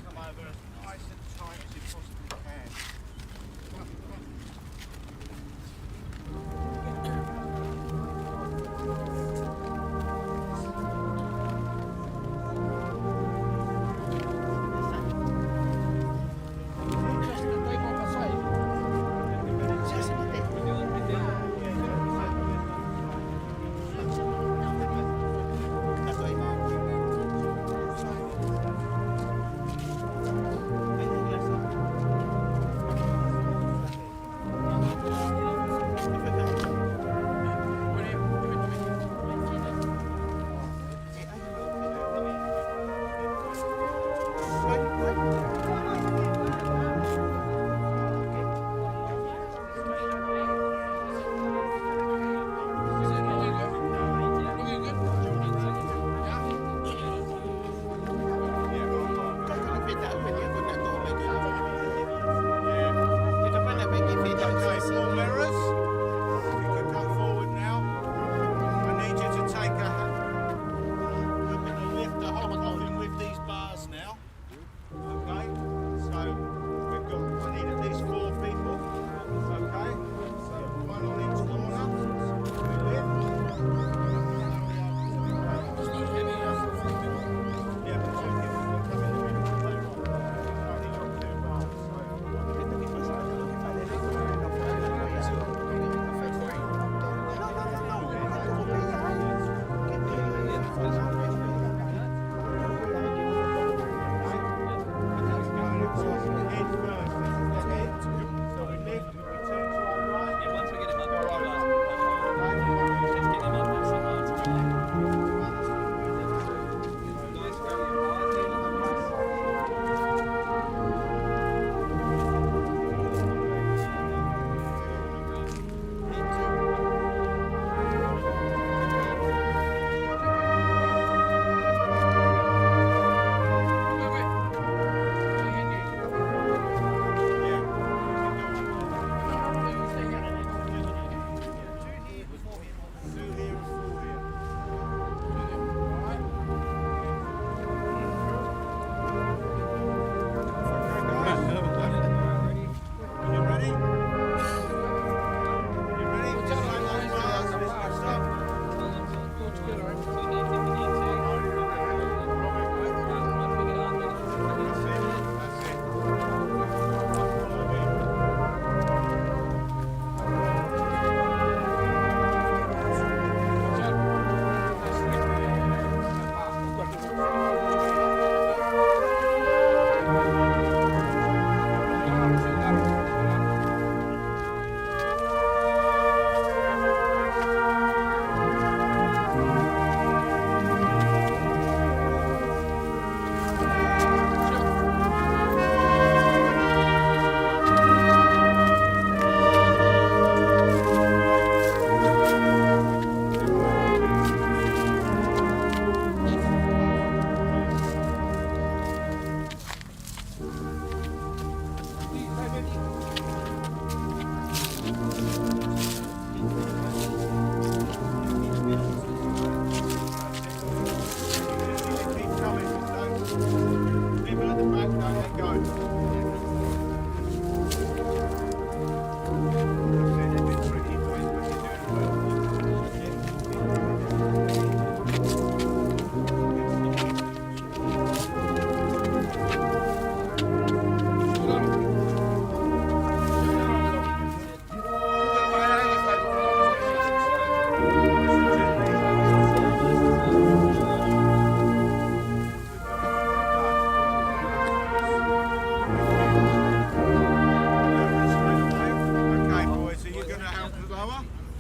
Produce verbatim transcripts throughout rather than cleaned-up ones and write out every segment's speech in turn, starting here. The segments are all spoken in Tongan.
Come over as nice and tight as you possibly can.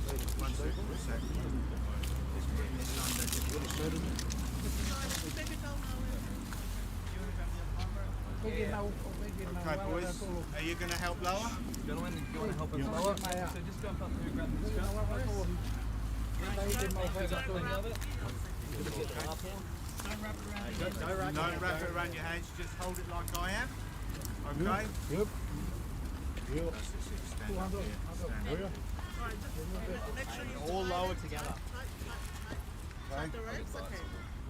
One sec, one sec. Just bring this under, just bring it. Okay, boys, are you gonna help lower? Gentlemen, if you wanna help us lower, so just jump up here, grab this strap. Don't wrap it around your hands, just hold it like I am. Okay? Yep. Yep. That's it, stand up here, stand up. All lower together. Okay. Tuck the ropes, okay.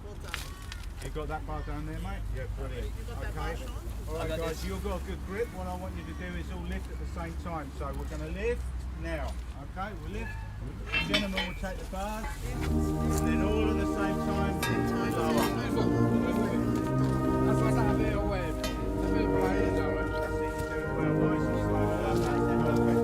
Well done. You got that bar down there, mate? Yeah, brilliant. You got that bar, Sean? All right, guys, you've got a good grip. What I want you to do is all lift at the same time. So we're gonna lift now. Okay, we'll lift. The gentleman will take the bars. And then all at the same time, we lower. That's it, you're doing well, nice and slow. Perfect.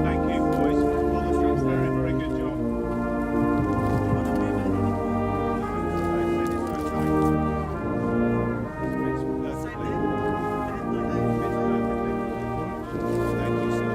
Thank you, boys. Well done. Very, very good job. Thank you, sir.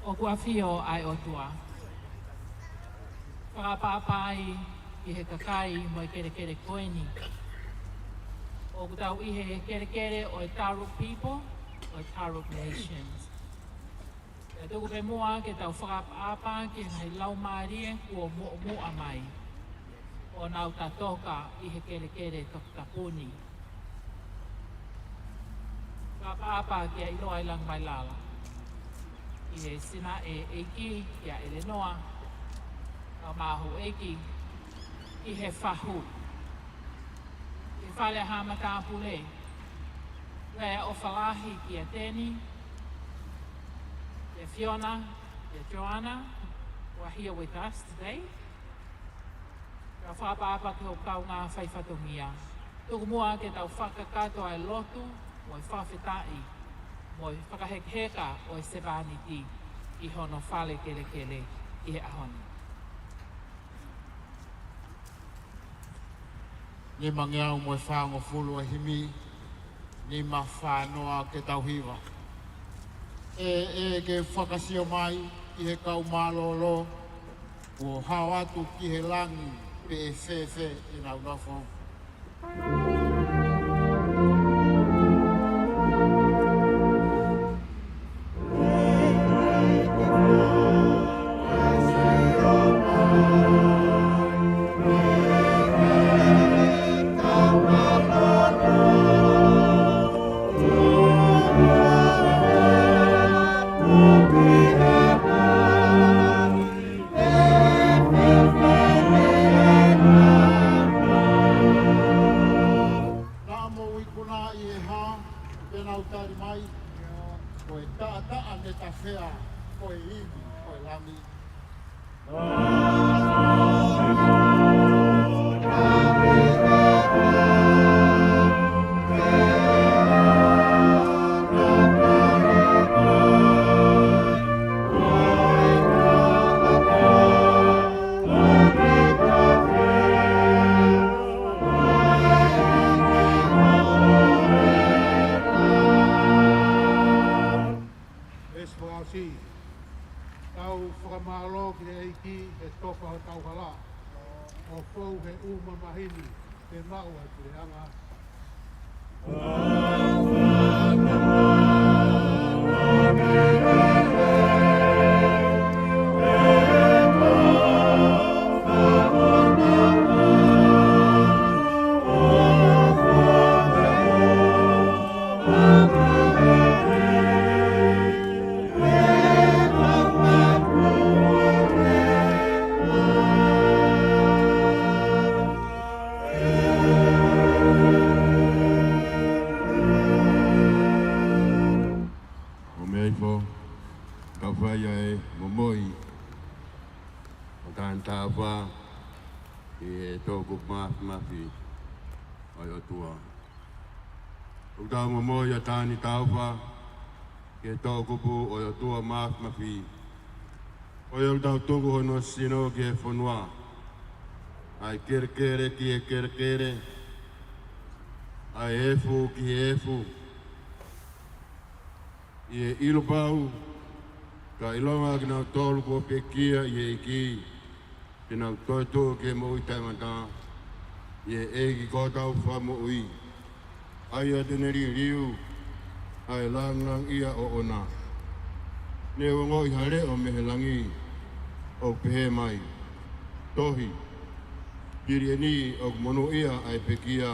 ʻOku ʻafio ʻa e ʻOtua. Fakaʻapaʻapa ai ki he kakai mo e kelekele ko eni. ʻOku tau ʻi he kelekele ʻo e Tarup people, ʻo e Tarup nations. ʻE tuku pē muʻa ke tau fakaʻapaʻapa ki he ngaahi laumālie kuo muʻomuʻa mai ʻo nau tatoka ʻi he kelekele toputapu ni. Fakaʻapaʻapa kia ʻIloa ʻi Langimailala, ki he sinaʻe ʻeiki, kia ʻElenoa, kae ʻumaʻā houʻeiki, ki he fahu, ki he fale ʻa Haʻa Matāpule, pea ʻofa lahi kia Teni, kia Fiona, kia Joanna, who are here with us today. Kae fakaʻapaʻapa ki hoʻo kaungā faifatongia. Tuku muʻa ke tau fakakakato ʻa e lotu, mo e fakafetaʻi, mo e fakahekeheka ʻo e sevāniti ʻi hono fale kelekele ʻi he ʻaho ni. Nimangeau mo e fāngofulu ʻa e himi, nima fā noa ke tau hiva. ʻE, ʻe ke fakasio mai ʻi he kau mālōlō, kuo hao atu ki he langi pe ʻe fēfē ʻenau nofo. ivi ko e Lami. Veesi fakaʻosi. Tau fakamālō ki he ʻEiki he tofa hotau hala, ʻo fou he ʻū mamahi ni, ke maʻu ʻa e puleʻanga. ʻO meʻa ifo, kau fai ʻa e momoi ʻo Tānitaofa ki he toʻukupu māfimafi ʻo e ʻOtua. ʻOku tau momoi ʻa Tānitaofa ki he toʻukupu ʻo e ʻOtua māfimafi, ʻo ia ʻoku tau tuku hono sino ki he fonua, ʻa e kelekele ki he kelekele, ʻa e efu ki he efu, ʻi he ʻilo pau, ka ʻilonga kinautolu kuo pekia ʻi he ʻEiki, te nau toetuʻu ki he moʻui taʻengata ʻi he ʻEiki ko hotau Fakamoʻui, ʻa ia te ne liliu ʻa e lāngilangiʻia ʻoʻona. Ne u ongoʻi ha leʻo mei he langi ʻoku pehē mai, Tohi, hili eni ʻoku monūʻia ʻa e pekia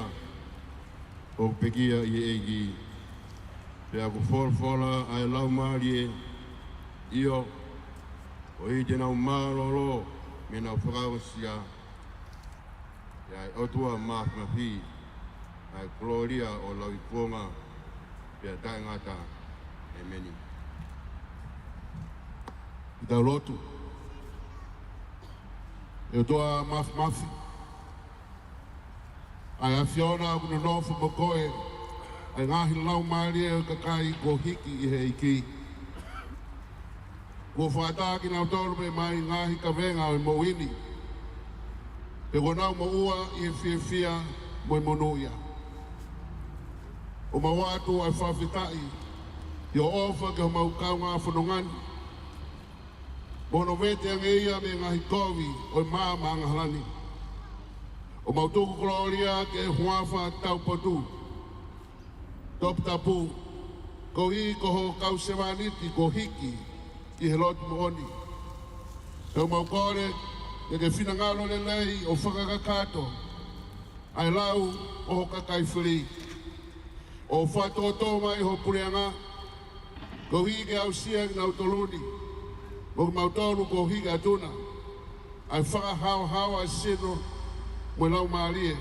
ʻoku pekia ʻi he ʻEiki. Pea ʻoku folofola ʻa e Laumālie, ʻIo, koeʻuhi te nau mālōlō mei heʻenau fakaongosia ʻa e ʻOtua māfimafi ʻa e kolōlia ʻo lauikuonga pea taʻengata. ʻEmeni. Ke tau lotu. ʻE ʻOtua māfimafi, ʻa e ʻAfiona, ʻoku nonofo mo koe ʻa e ngaahi laumālie ʻo e kakai kuo hiki ʻi he ʻEiki. Kuo fakaʻatā kinautolu pē mei he ngaahi kavenga ʻo e moʻui ni, pea kuo nau moʻua ʻi he fiefia mo e monūʻia. ʻOku mau ʻoatu ʻa e fakafetaʻi ʻi hoʻo ʻofa ki homau kaungā fononga ni, mo hono vete ange ia mei he ngaahi kovi ʻo e maama angahala ni. ʻOku mau tuku kolōlia ki he huafa taupotu, toputapu, koeʻuhi ko hoʻo kau sevāniti kuo hiki ʻi he lotu moʻoni. Pea ʻoku mau kole ke ke finangalo lelei ʻo fakakakato ʻa e lau ʻo ho kakai fili. ʻO fakatōtō mai ho puleʻanga, koeʻuhi ke aʻusia kinautolu ni, mo kimautolu kuo hiki atu na, ʻa e fakahaohaoa ʻa e sino mo e laumālie,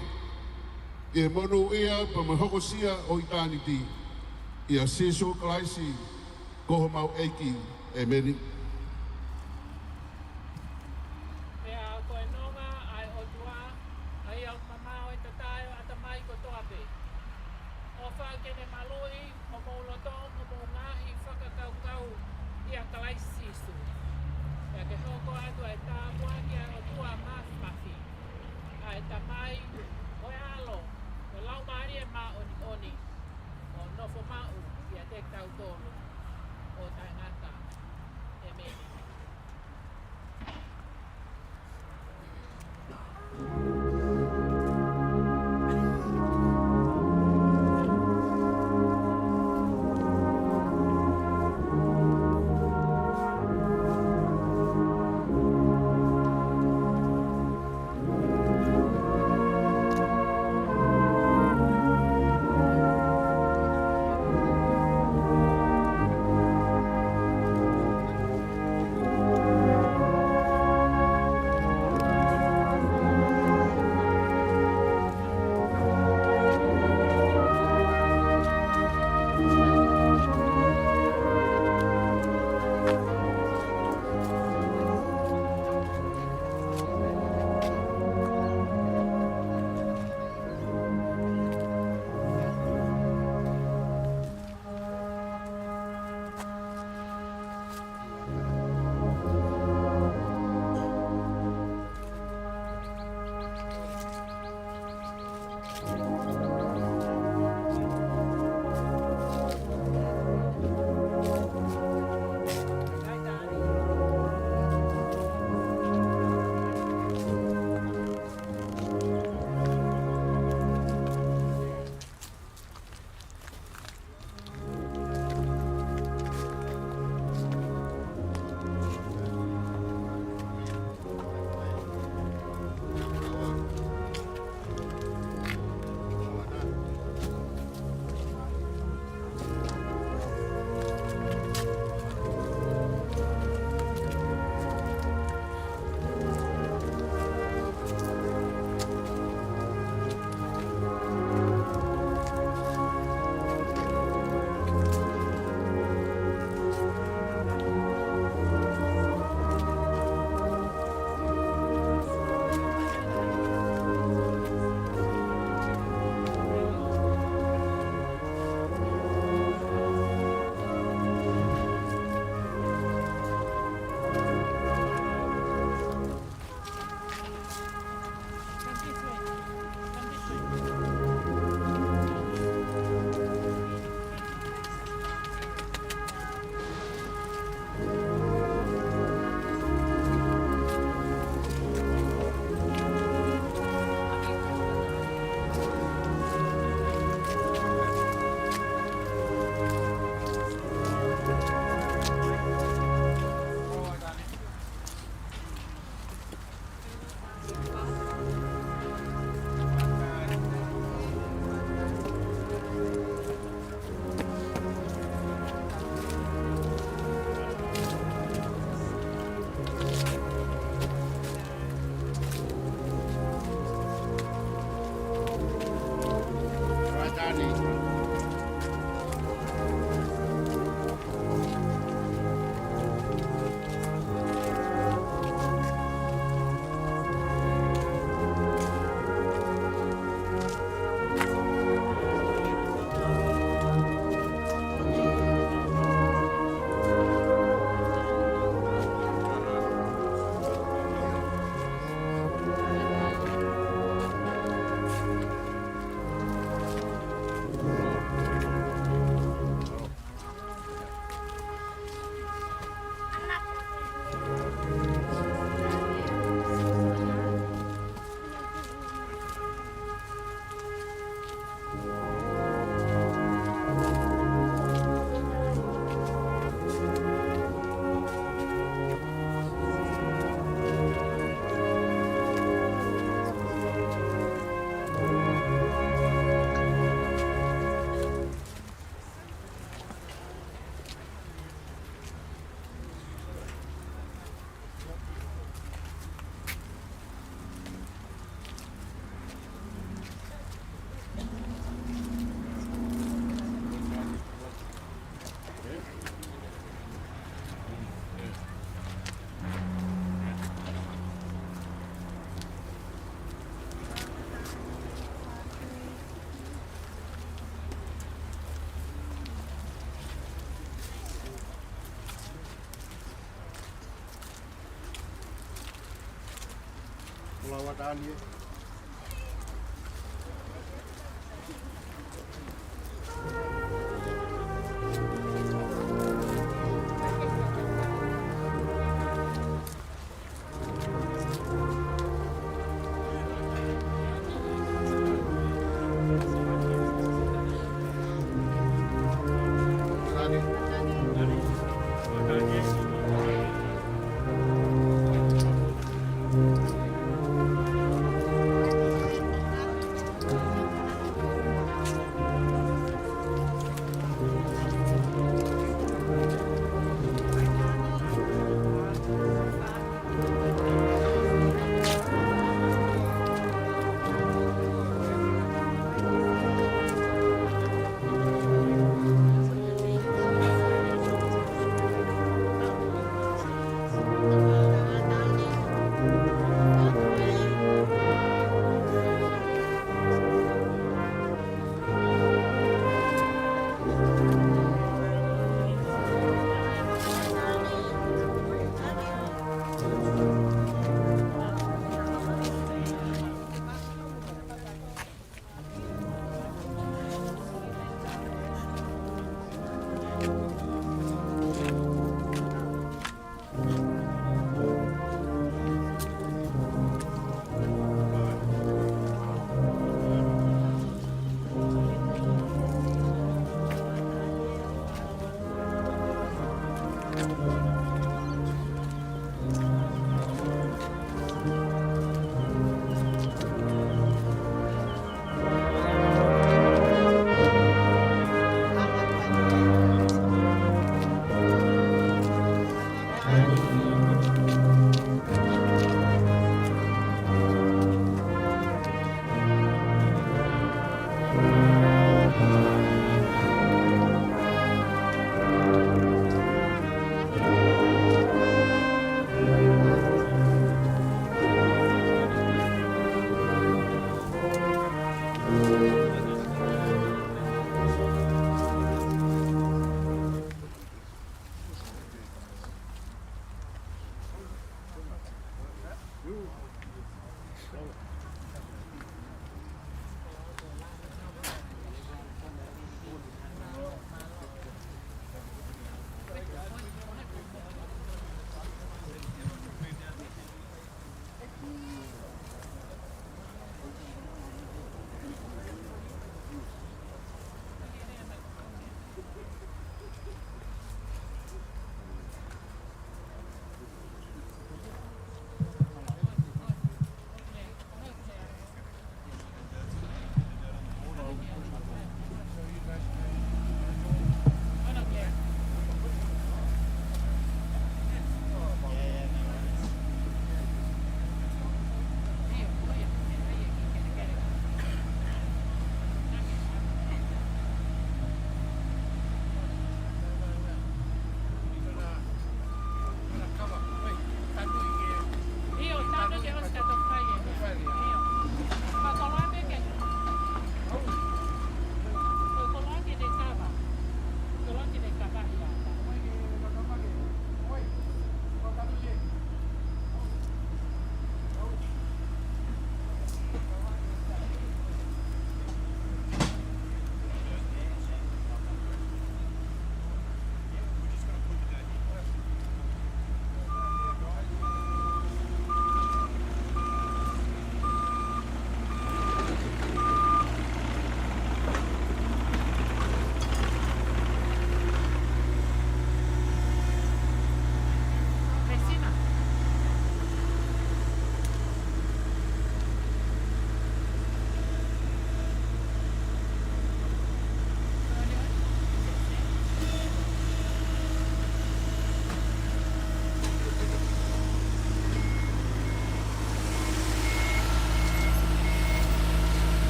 ʻi he monūʻia pea mo e hokosia ʻo ʻitāniti. ʻIa Sīsū Kalaisi, ko homau ʻEiki. ʻEmeni. Pea ko e nonga ʻa e ʻOtua, ʻa ia ʻoku mamaʻo ʻa e tatae ʻo e ʻatamai kotoa pē, ʻofa ke ne maluʻi homou loto mo hoʻomou ngaahi fakakaukau ʻia Kalaisi Sīsū. Pea ke hoko atu ʻa e tāpuaki ʻa e ʻOtua māfimafi, ʻa e Tamai, mo e ʻAlo, mo e Laumālie Māʻoniʻoni, ʻo nofo maʻu ʻiate kitautolu ʻo taʻengata.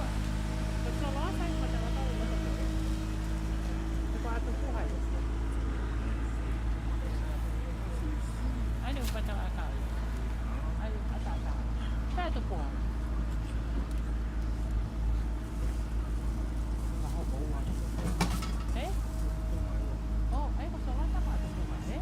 Ko Solo, sai, ko Tangata, ko Tangata. Ko atu ku hai. Ai, ne, ko Tangata. Ai, ata, ata. Sai, tu ku hai. Ē? ʻO, ai, ko Solo, sai, ko atu ku hai, ē?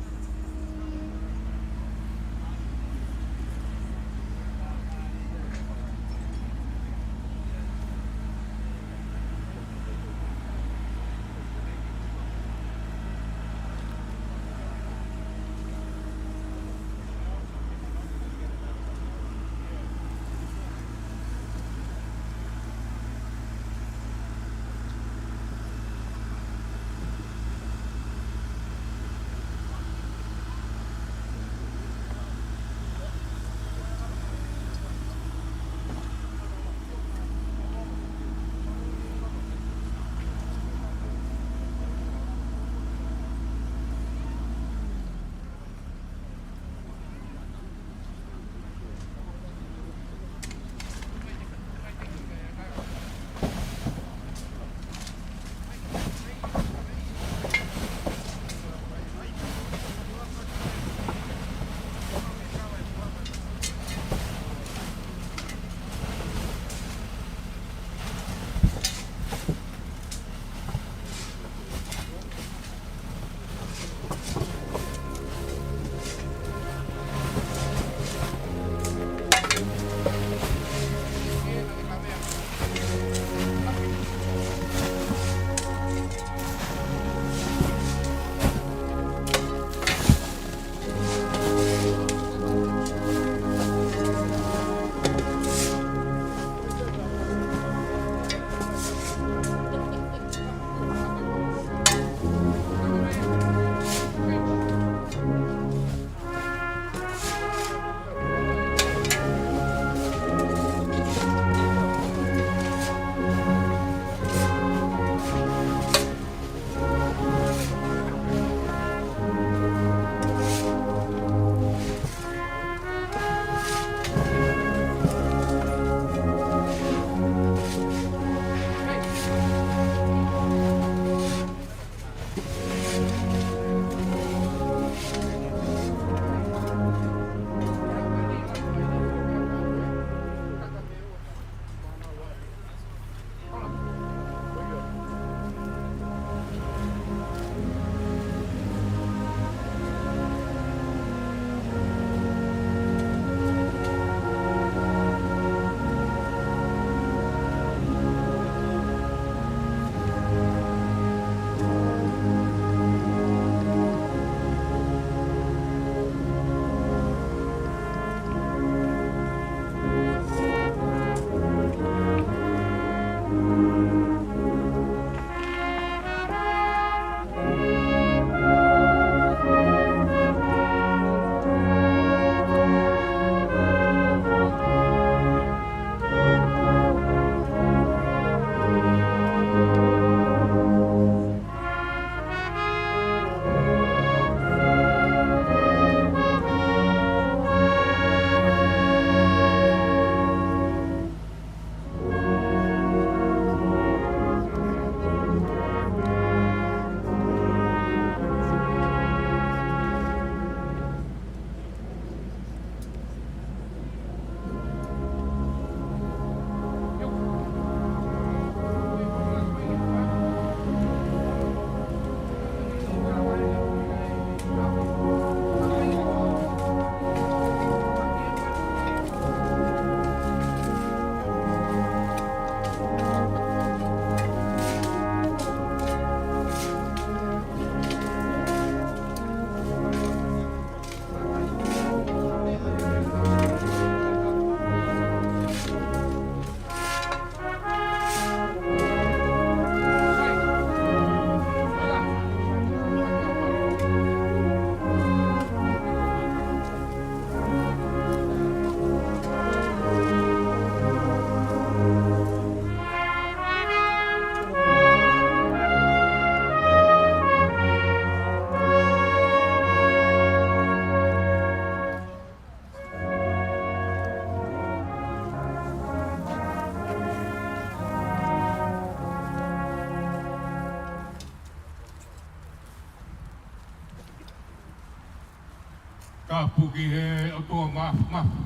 Tapu ki he ʻOtua Māfimafi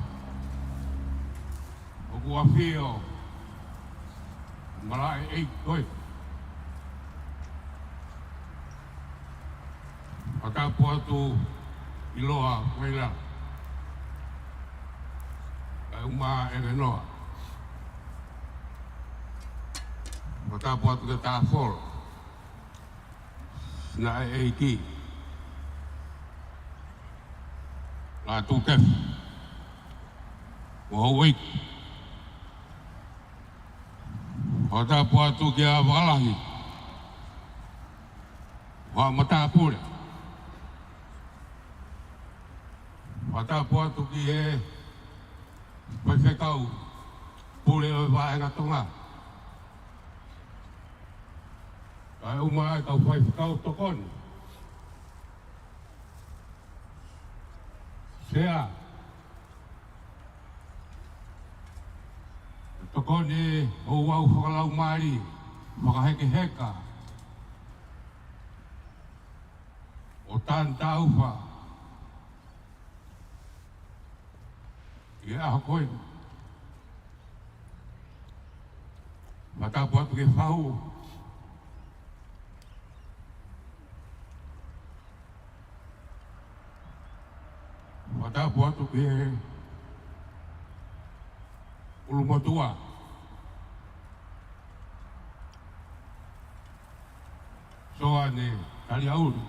ʻoku ʻafio ʻi he malaʻe ʻeiki ko ē. Fakatapu atu ki Loa Uailala, kae ʻumaʻā ʻElenoa. Fakatapu atu ki he Tāfolo, sina ʻeiki, Lātūkefu mo houʻeiki. Fakatapu atu kia Vakalahi mo haʻa matāpule. Fakatapu atu ki he faifekau pule ʻo e vaʻinga Tonga, kae ʻumaʻā e kau faifekau tokoni. Sea, tokoni ʻo e ouau fakalaumālie, fakahekeheka, ʻo tānaki taufa ʻi he ʻaho ko eni. Fakatapu atu ki he fahu. Fakatapu atu ki he ʻulumotuʻa, Soane Taliaulu.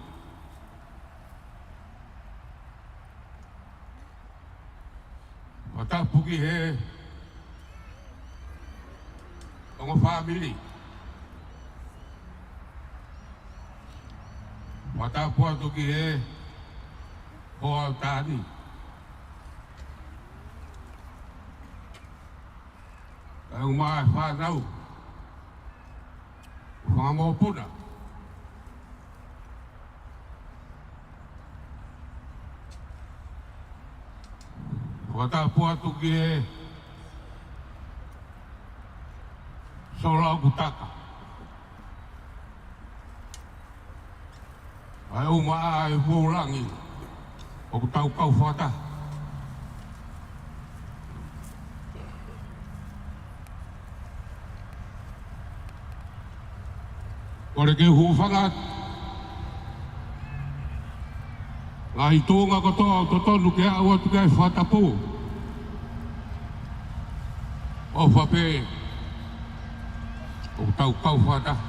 Fakatapu ki he ongo fāmili. Fakatapu atu ki he hoa taʻahine, kae ʻumaʻā e fānau, fanga mokopuna. Fakatapu atu ki he sola ʻoku taka, kae ʻumaʻā e voulangi ʻoku tau kau fakataha. Kole ke u hūfanga atu, ngaahi tuʻunga kotoa ʻoku totonu ke aʻu atu ki ai e fakatapu. ʻOfa pē ʻoku tau kau fakataha.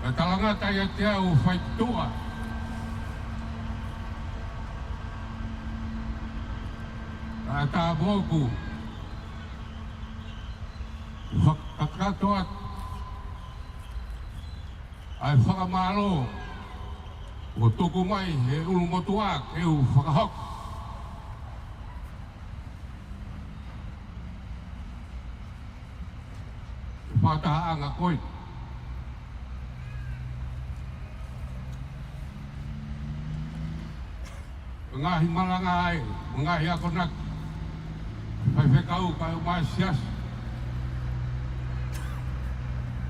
Kae talangata ʻiate au ʻo fai ki tuʻa, kae tā moʻoku fakakakato atu ʻa e fakamālō kuo tuku mai he ʻulumotuʻa ke u fakahoko e fakatahaʻanga ko eni. Ngaahi malanga ai, ngaahi akonaki, faifekau kae ʻumaʻā e siasi,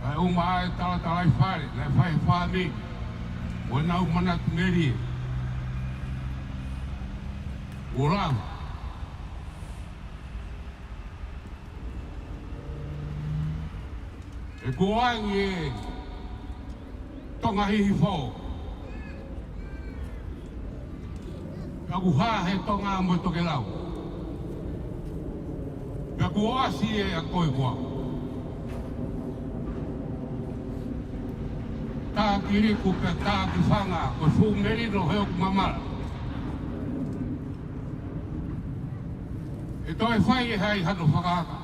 kae ʻumaʻā e talatalaifale naʻe fai he fāmili, ʻo ʻenau manatu melie. Kuo lava ʻe kuo ʻange e Tonga Hihifo, pea kuo hā he Tonga mo e tokelau, pea kuo ʻasi ʻe ia ko e kuo taki liku pea taki fanga, ko e fuʻu melino he ʻoku mamala. ʻE toe fai ʻe hai hano fakaaka?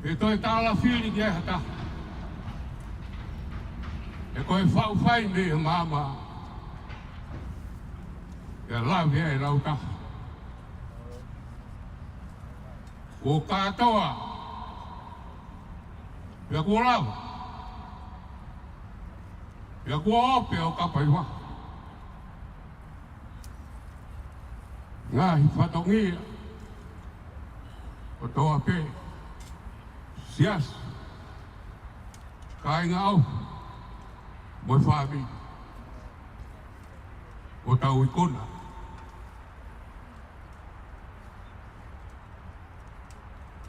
ʻE toe tālafili ki ai ha taha? He ko e faʻu fai mei he maama, ʻe lave ai e lautaha. Kuo kātoa, pea kuo lava, pea kuo ope ʻo kapaiva. Ngaahi fatongia kotoa pē, siasi, kāinga ʻofa mo e fāmili. ʻo tau ikuna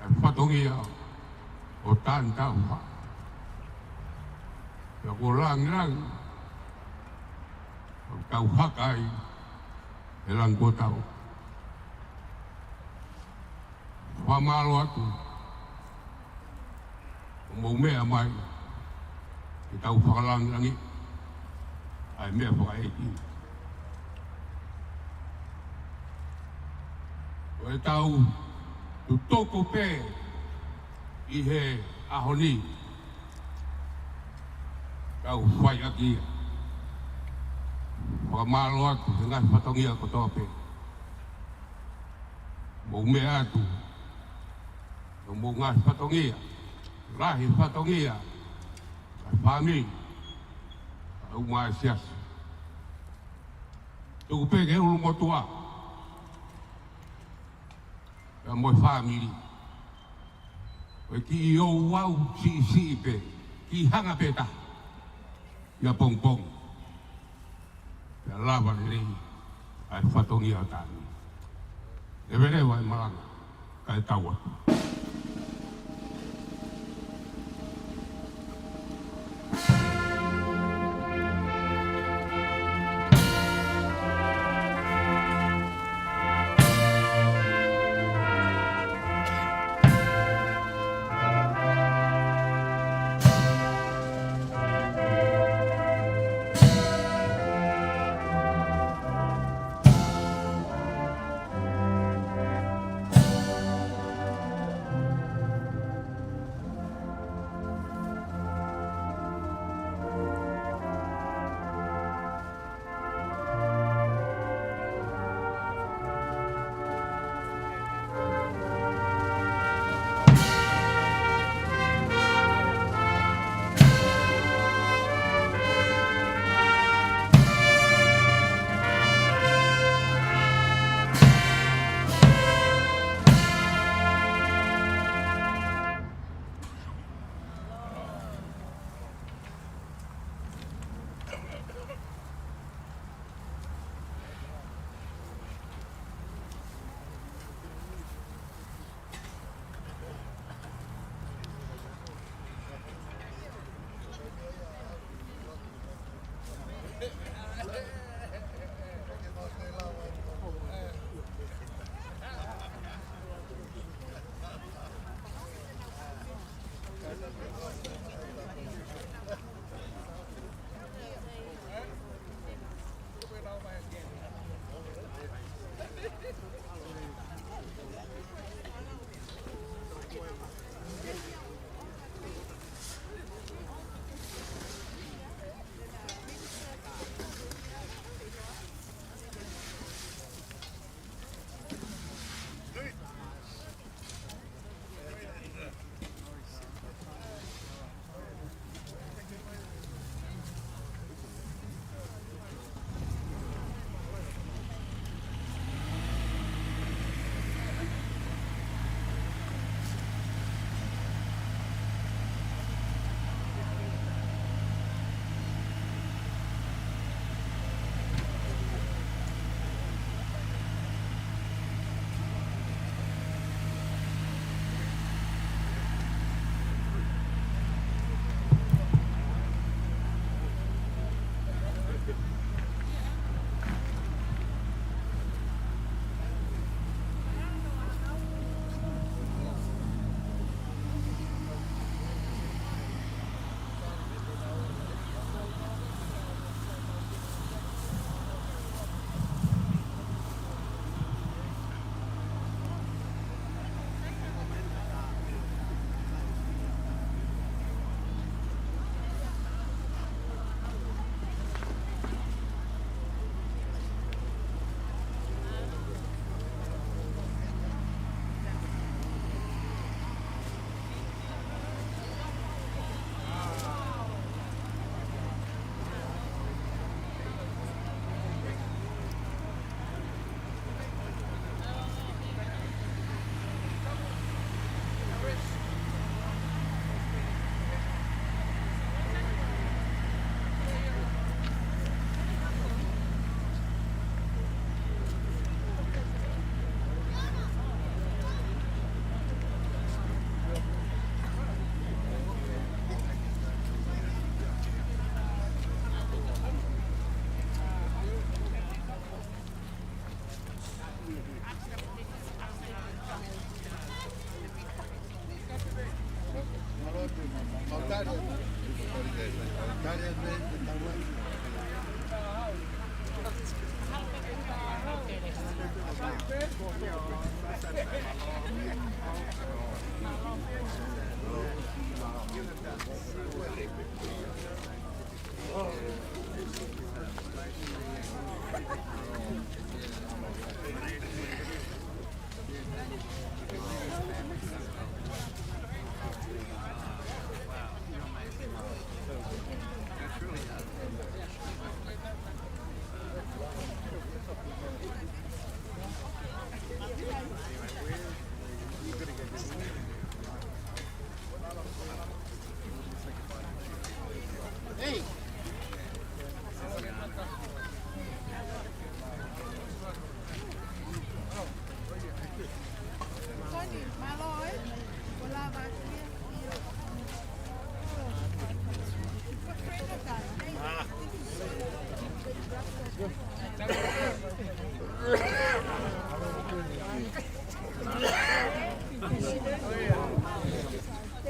ʻa e fatongia ʻo Tānitauha. Pea ko e lāngilangi ʻoku tau haka ai he langi kuo tau. Fakamālō atu ʻo mou meʻa mai ke tau fakalāngilangiʻi ʻa e meʻa fakaʻeiki. Ko ʻetau tutuku pē ʻi he ʻaho ni, tau fai ʻaki ia. Fakamālō atu he ngaahi fatongia kotoa pē. Mou meʻa atu, ʻo mou ngaahi fatongia, lahi fatongia, ʻa e fāmili, ʻa e uma ʻa e siasi. Tuku pē ke ulu motuʻa, ʻa e mo e fāmili. Ko e kiʻi ouau siʻisiʻi pē, kiʻi hanga pē taha ia pongipongi. Pea lava lelei ʻa e fatongia ʻo Tāniti. Leveleva e malanga, kae tau atu.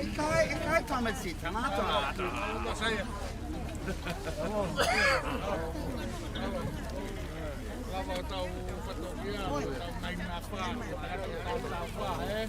ʻIkai, ʻikai, Thomas, si, tangata. Lava ʻo tau fatongia, tau kai nafa, tau nafa, ē?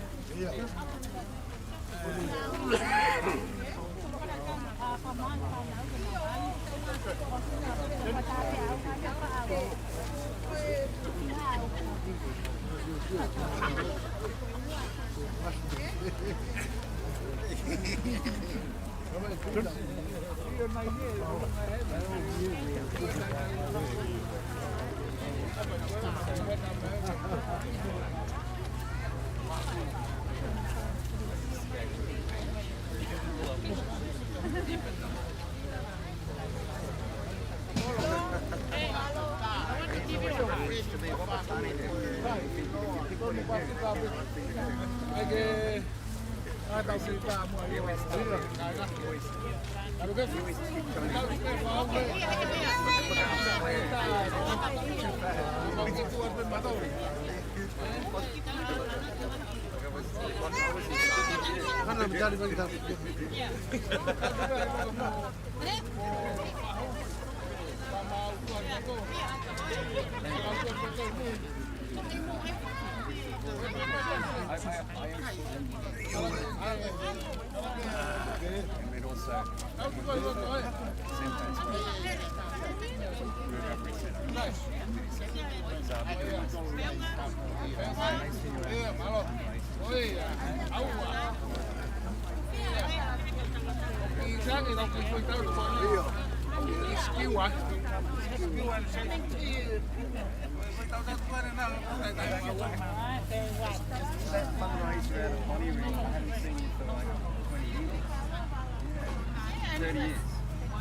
That fundraiser at a funny rate, I haven't seen you for, like, twenty years. Yeah. Thirty years.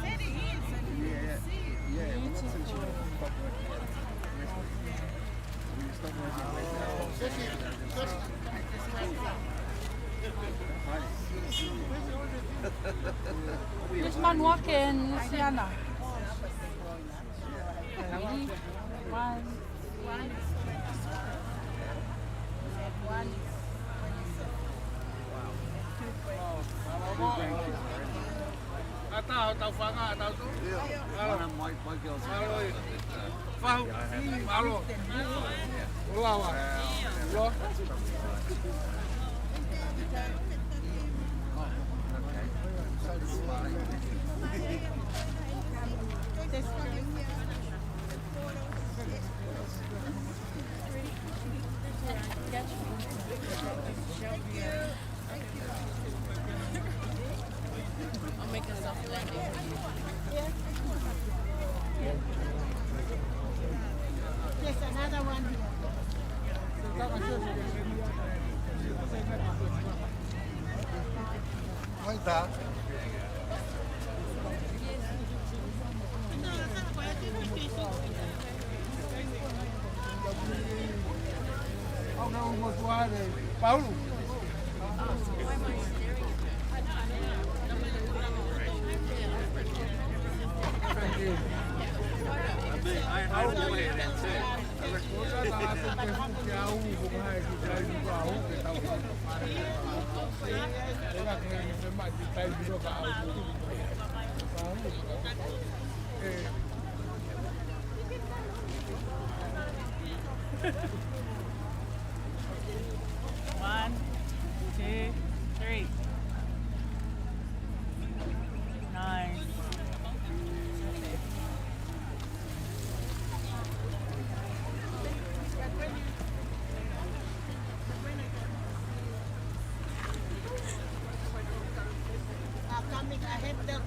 Thirty years. Yeah, yeah. Well, not since you stopped working at Westwood. When you stopped working at Westwood. Hi. Just one walk in, Sienna. Ready? One. Ata, ata, fanga, ata, tu. Mālō. Mālō. Fahu. Mālō. Ulawa. Lo. I'll make a soft landing. Yes, another one here. Ahí está. Paulo. Thank you. I, I, I, I, One, two, three. So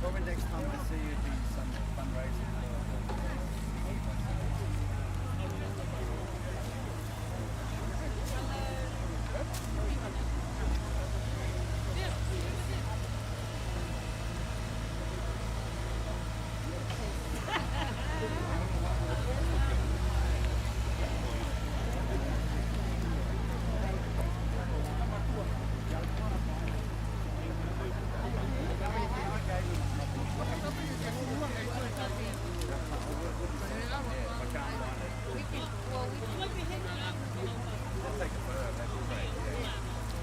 probably next time I see you do some fundraising.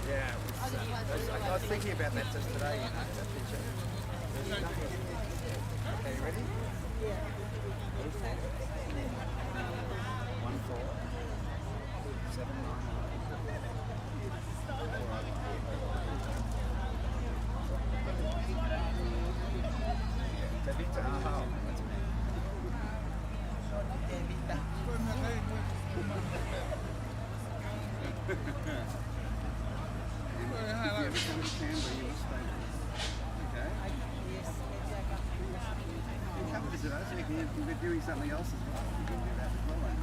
Yeah, it was, uh, I was, I was thinking about that just today, you know, that picture. There's nothing. Okay, you ready? One four seven nine. Tavita, aha, that's me. Tavita. If you ever come to Canberra, you must stay with us. Okay? Yes, maybe I come to Canberra. You come visit us, we can, we're doing something else as well. We can do that as well. And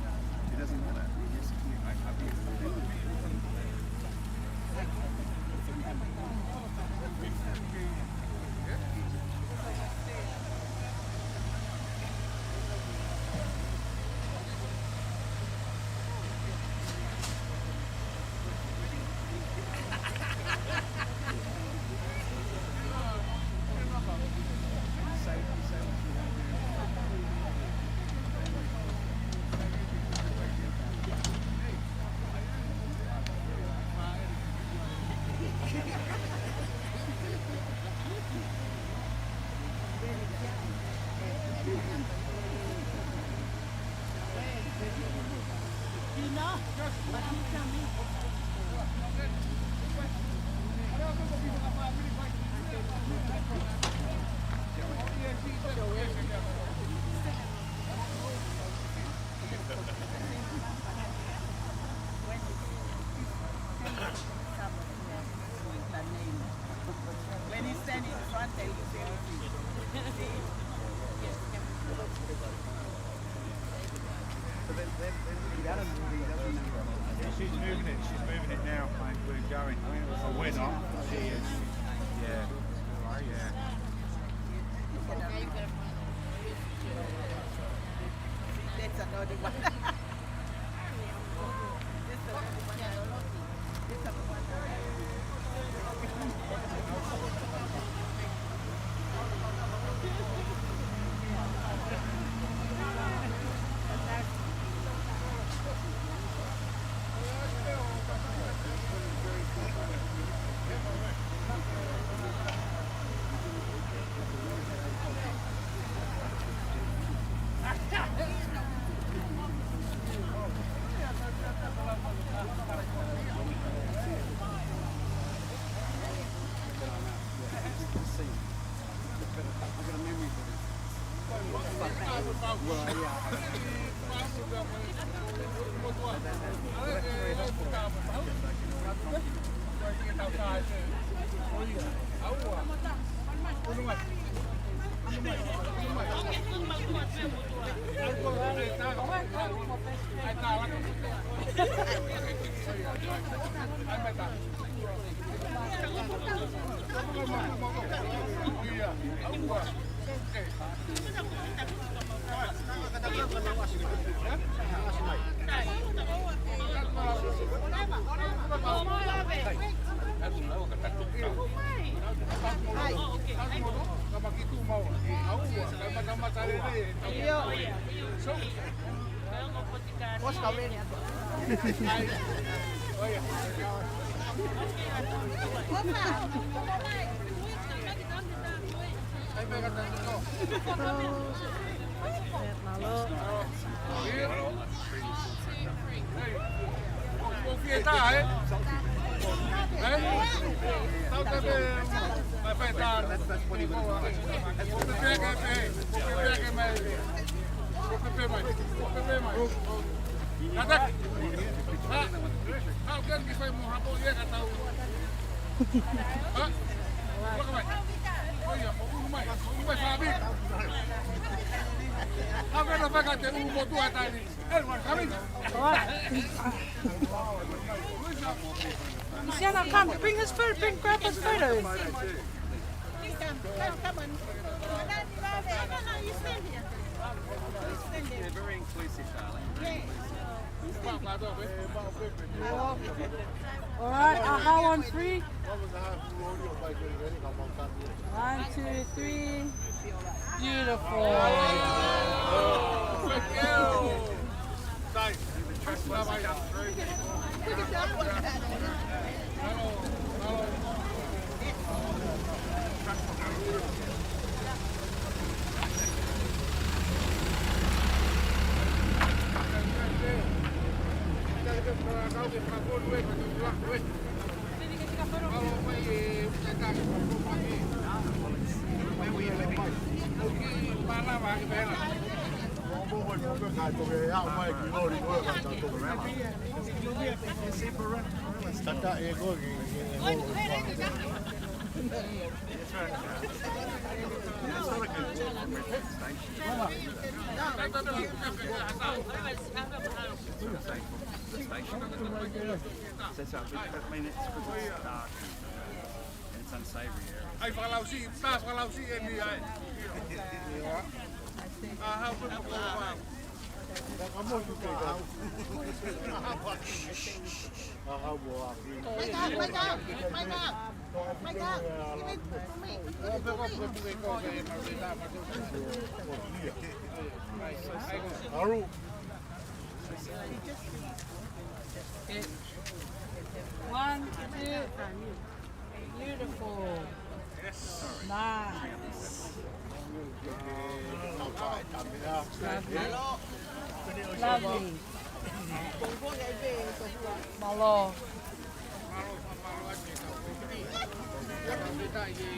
it doesn't matter. We just, we, I, I, we, When he's standing in front, they lose everything. See? She's moving it. She's moving it now, mate. We're going. Well, we're not. She is. Yeah. Yeah. That's another one. Ha? Hau ke ki fai mo hapo ia ka tau. Ha? Waka mai. Ko ia, ko unu mai, ko unu mai fāmi. Hau ke na fai ka te u mo tu atani. Everyone coming. Luciano, come, bring his food, bring Grandpa's photos. Come, come, come on. No, no, you stand here. You stand there. They're very inclusive, darling. Yeah. All right, a hau on three. One, two, three. Beautiful. That's how, I mean, it's, it's dark and it's unsavory area. Ai, fakalausi, tā fakalausi e ni ai. A hau pe mo ko hau. Make up, make up, make up, make up. Give it to me. Give it to me. Haru. One, two. Beautiful. Nice. Lovely. Lovely. Mālō. Thank you.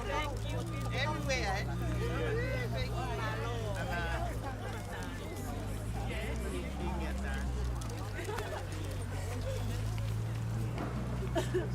Thank you. Everywhere, eh? Thank you.